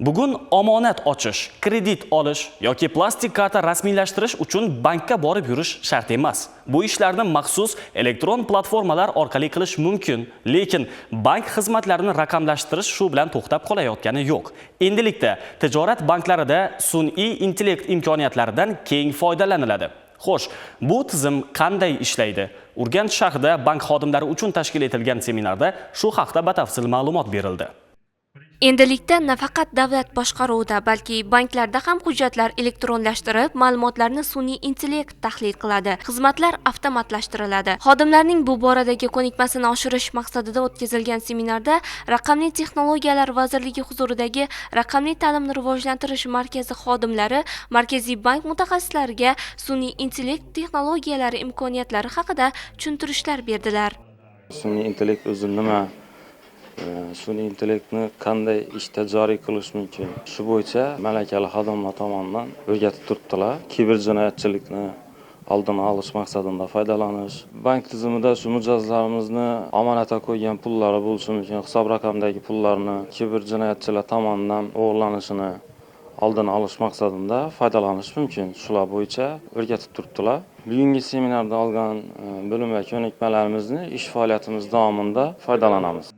Bugun omonat ochish, kredit olish yoki plastik karta rasmiylashtirish uchun bankka borib yurish shart emas. Bu ishlarni maxsus elektron platformalar orqali qilish mumkin, lekin bank xizmatlarini raqamlashtirish shu bilan to'xtab qolayotgani yo'q. Endilikda tijorat banklarida sun'iy intellekt imkoniyatlaridan keng foydalaniladi. Xo'sh, bu tizim qanday ishlaydi? Urganch shahrida bank xodimlari uchun tashkil etilgan seminarda shu haqda batafsil ma'lumot berildi. Endilikda nafaqat davlat boshqaruvida, balki banklarda ham hujjatlar elektronlashtirib, ma'lumotlarni sun'iy intellekt tahlil qiladi, xizmatlar avtomatlashtiriladi. Xodimlarning bu boradagi ko'nikmasini oshirish maqsadida o'tkazilgan seminarda Raqamli texnologiyalar vazirligi huzuridagi Raqamli ta'limni rivojlantirish markazi xodimlari Markaziy bank mutaxassislariga sun'iy intellekt texnologiyalari imkoniyatlari haqida tushuntirishlar berdilar. Sun'iy intellekt o'zi nima? Sun'iy intellektni qanday ishda joriy qilish mumkin? Shu bo'yicha malakali xodimlar tomonidan o'rgatib turibdilar. Kiber jinoyatchilikni oldini olish maqsadida foydalanish, bank tizimida shu mijozlarimizni omonatga qo'ygan pullari bo'lishi mumkin, hisob raqamdagi pullarni kiber jinoyatchilar tomonidan o'g'irlanishini oldini olish maqsadida foydalanish mumkin. Shular bo'yicha o'rgatib turibdilar. Bugungi seminarda olgan bilim va ko'nikmalarimizni ish faoliyatimiz davomida foydalanamiz.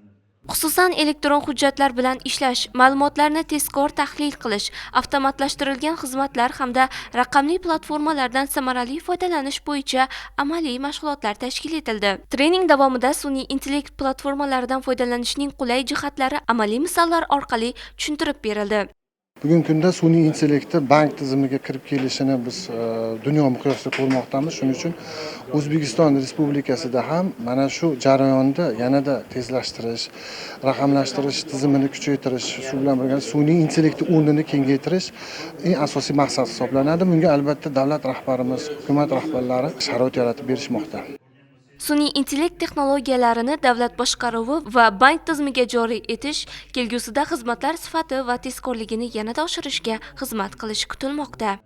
Xususan, elektron hujjatlar bilan ishlash, ma'lumotlarni tezkor tahlil qilish, avtomatlashtirilgan xizmatlar hamda raqamli platformalardan samarali foydalanish bo'yicha amaliy mashg'ulotlar tashkil etildi. Trening davomida sun'iy intellekt platformalaridan foydalanishning qulay jihatlari amaliy misollar orqali tushuntirib berildi. Bugungi kunda sun'iy intellektni bank tizimiga kirib kelishini biz dunyo miqyosida ko'rmoqdamiz. Shuning uchun O'zbekiston Respublikasida ham mana shu jarayonni yanada tezlashtirish, raqamlashtirish tizimini kuchaytirish, shu bilan birga sun'iy intellektni o'rnini kengaytirish eng asosiy maqsad hisoblanadi. Bunga albatta davlat rahbarimiz, hukumat rahbarlari sharoit yaratib berishmoqda. Sun'iy intellekt texnologiyalarini davlat boshqaruvi va bank tizimiga joriy etish kelgusida xizmatlar sifati va tezkorligini yanada oshirishga xizmat qilishi kutilmoqda.